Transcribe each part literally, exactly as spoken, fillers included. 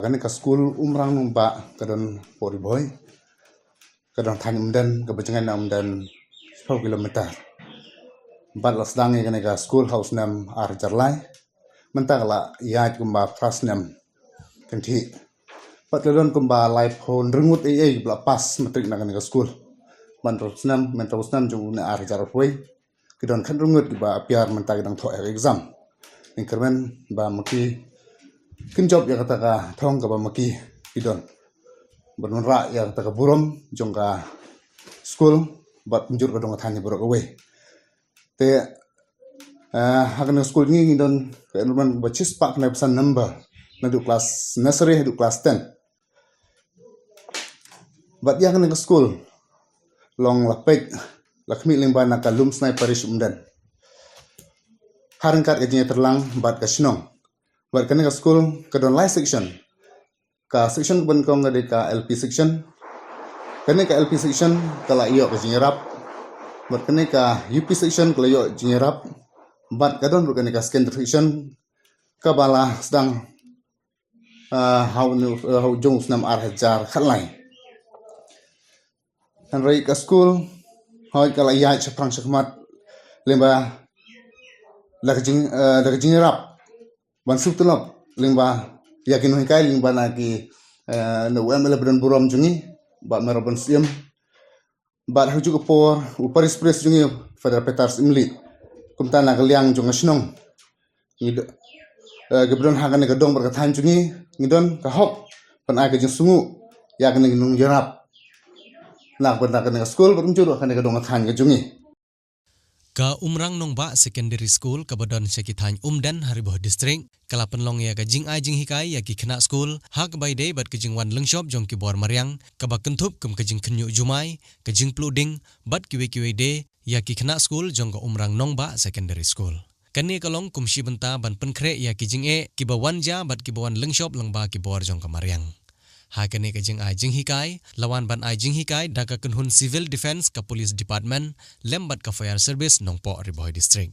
Kane ka skul Umrang Nongbah ka don hapoh Ri Bhoi, ka don thaiñ Umden, kaba jngai na Umden shiphew kilometer. Bad la sdang ïa kane ka skul ha u snem ar hajar lai. Mynta ka la ïaid kumba phra snem kynthih. Bad ka don kumba laiphew hynriew ngut ei ei ba la pass matric na kane ka skul. Mynta u snem, mynta u snem jong une ar hajar arphew wei, ki don khathynriew ngut kiba appear mynta ki dang thoh ïa ka exam. Ngi kyrmen ba ma ki kin jop ïa kata ka thong kaba ma ki ki don, ban wanrah ïa kata ka burom jong ka skul bad kumjuh ka dong ka thaiñ baroh kawei. Te, eh, ha kane ka skul ngi, ngi don ka enrollment ba shispah khyndai phew san number, naduh class nursery haduh class ten. Bad ïa kane ka skul, long la peit, la khmih lyngba na ka Lumsnai Parish Umden, ha ryngkat ka jingïatreilang bad ka shnong. Bad kane ka skul ka don lai section. Ka section kaba nyngkong ka dei ka L P section. Kane ka L P section ka la ïoh ka jingïarap. Bad kane ka U P section ka la ïoh jingïarap. Bad ka don ruh kane ka secondary section kaba la sdang, ah, ha u, ah, ha u jong u snem ar hajar khatlai. Hynrei ka skul, hooid, ka la ïaid shaphrang shakhmat lyngba da ka jing, eh, da ka jingïarap ban suk tulop lyngba ïa ki nonghikai, lyngba na ki, eh, na u M L A ba don burom jong ngi, Bah Mayralborn Syiem. Bad ha kajuh ka por u Parish Priest jong ngi, Father Peter Syiemlieh, kumta na ka liang jong ka shnong, ngi do, eh, kiba don ha kane ka dong bad ka thaiñ jong ngi, ngi don ka hok ban ai ka jingsngewnguh ïa kane ka nongïarap na ka bynta kane ka skul bad kumjuh ruh kane ka dong ka thaiñ ka jong ngi. Ka Umrang Nongbah Secondary School kaba don sha ki thaiñ Umden ha Ri Bhoi District ka la pynlong ïa ka jingai jinghikai ïa ki khynnah skul ha kaba ïadei bad ka jingwan lyngshop jong ki bor mariang, kaba kynthup kum ka jingkhynñiuh jumai, ka jingpluh ding bad kiwei kiwei de ïa ki khynnah skul jong ka Umrang Nongbah Secondary School. Kane ka long kum shi bynta ban pynkhreh ïa ki jingeh kiba wan jia bad kiba wan lyngshop lyngba ki bor jong ka mariang. Ha kane ka jingai jinghikai, la wan ban ai jinghikai da ka kynhun Civil Defence ka Police Department lem bad ka Fire Service Nongpoh, Ri Bhoi District.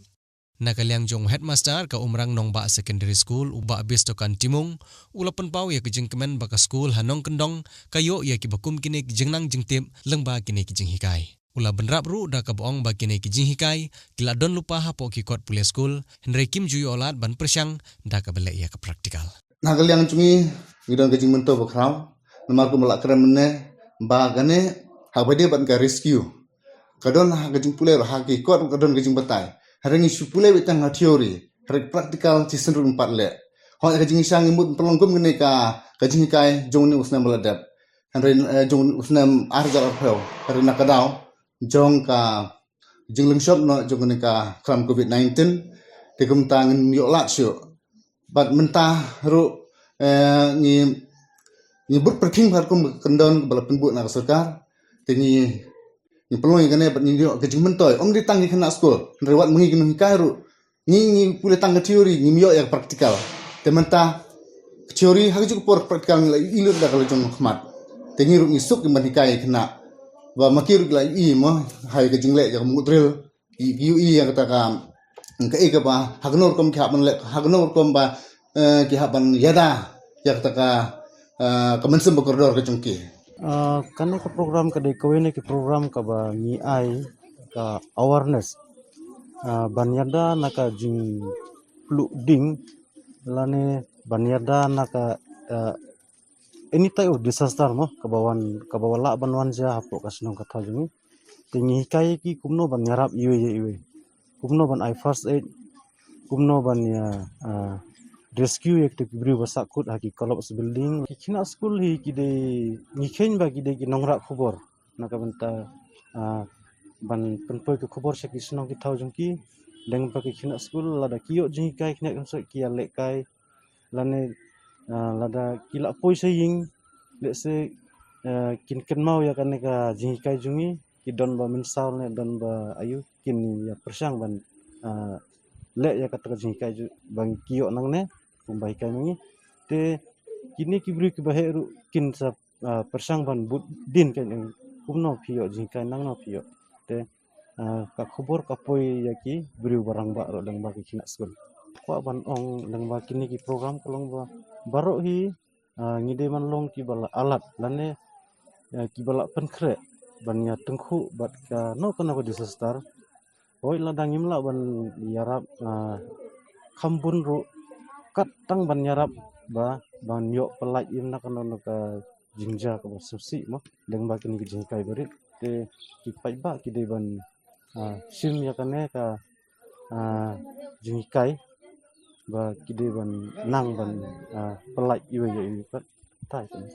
Na ka liang jong u Headmaster ka Umrang Nongbah Secondary School, u Bah Bistokan Timung, u la pynpaw ïa ka jingkmen ba ka skul ha nongkyndong ka ïoh ïa kiba kum kine ki jingnang jingtip lyngba kine ki jinghikai. U la bynrap ruh da kaba ong ba kine ki jinghikai ki la don lypa hapoh ki kot pule skul, hynrei kim ju ïoh lad ban pyrshang da kaba leh ïa ka practical. Na ka liang jong ngi, ngi don ka jingmyntoi bakhraw, namar kumba la kren mynne ba kane ha kaba ïadei bad ka rescue, ka don ha ka jingpule ruh, ha ki kot ruh ka don ka jingbatai. Hynrei ngi shu pule beit tang ha theory, hynrei practical shisien ruh ngim pat leh. Hooid, ha ka jingshisha ngi mut pynlong kum kane ka, ka jinghikai jong une u snem ba la dep, hynrei, eh, jong une u snem ar hajar arphew, hynrei na ka daw jong ka jinglyngshop noh jong kane ka khlam covid nineteen, te kumta ngim ïoh lad shuh. Bad mynta ruh, eh, ngi, ngi bud pyrthing bad kum ka kyndon ba la pynbud na ka sorkar, te ngi, ngi pynlong ïa kane bad ngi ïoh ka jingmyntoi. Ym dei tang ki khynnah skul, hynrei wat ma ngi ki nonghikai ruh, ngi, ngi pule tang ka theory, ngim ïoh ïa ka practical. Te mynta ka theory ha kajuh ka por, ka practical ngi la ïohi lut da ka la jong khmat. Te ngi ruh ngi suk ban hikai ïa ki khynnah ba ma ki ruh ki la ïohi mo, ha ïa ka jingleh ïa ka mock drill, ki, ki ïohi ïa kata ka, kaei kaba ha kano rukom ki hap ban leh, ha kano rukom ba, eh, ki hap ban ïada ïa kata ka, eh, ka mynsiem ba kordor ka jong ki. Ah, kane ka program ka dei kawei na ki program kaba ngi ai ka awareness, ah, ban ïada na ka jingpluh ding, lane ban ïada na ka, ah, any type of disaster mo, kaba wan, kaba lah ban wan jia hapoh ka shnong ka thaw jong ngi. Te ngi hikai ïa ki kumno ban ïarap iwei ïa iwei, kumno ban ai first aid, kumno ban ïa, ah, rescue ïa kita ki briew ba sahkut ha ki collapse building. Ki khynnah skul hi ki dei, ngi kheiñ ba ki dei ki nongrah khubor na ka bynta, ah, ban pynpoi ka khubor sha ki shnong ki thaw jong ki. Dang ba ki khynnah skul lada ki ïoh jinghikai, khynnah ki ïoh, ki ïalehkai, lane, ah, lada ki la poi sha ïing, let's say, ah, kin kynmaw ïa kane ka jinghikai jong ngi, ki don ba mynsaw ne don ba aïu, kin ïa pyrshang ban, ah, leh ïa kata ka jinghikai ju-, ba ki ïoh nangne, kumba hikai ma ngi. Te kine ki briew kiba heh ruh kin sa, ah, pyrshang ban bud dien kein, kumno phi ïoh jinghikai, nangno phi ïoh. Te, ah, ka khubor ka poi ïa ki briew ba rangbah ruh lyngba ki khynnah skul. Kwah ban ong lyngba kine ki program ka long ba baroh hi ah, ngi dei ban long kiba la alert lane, ah, kiba la pynkhreh ban ïa tyngkhuh bad kano kano ka disaster. Hooid, lada ngim lah ban ïarap, ah, kham bun ruh, kat tang ban ïarap ba ban ïoh pyllait ïa na kano kano ka jingjia kaba sngewsih mo, lyngba kine ki jinghikai barit. Te ki paidbah ki dei ban, ah, shim ïa kane ka, ah, jinghikai ba ki dei ban nang ban, ah, pyllait iwei ïa iwei pat. Te kane.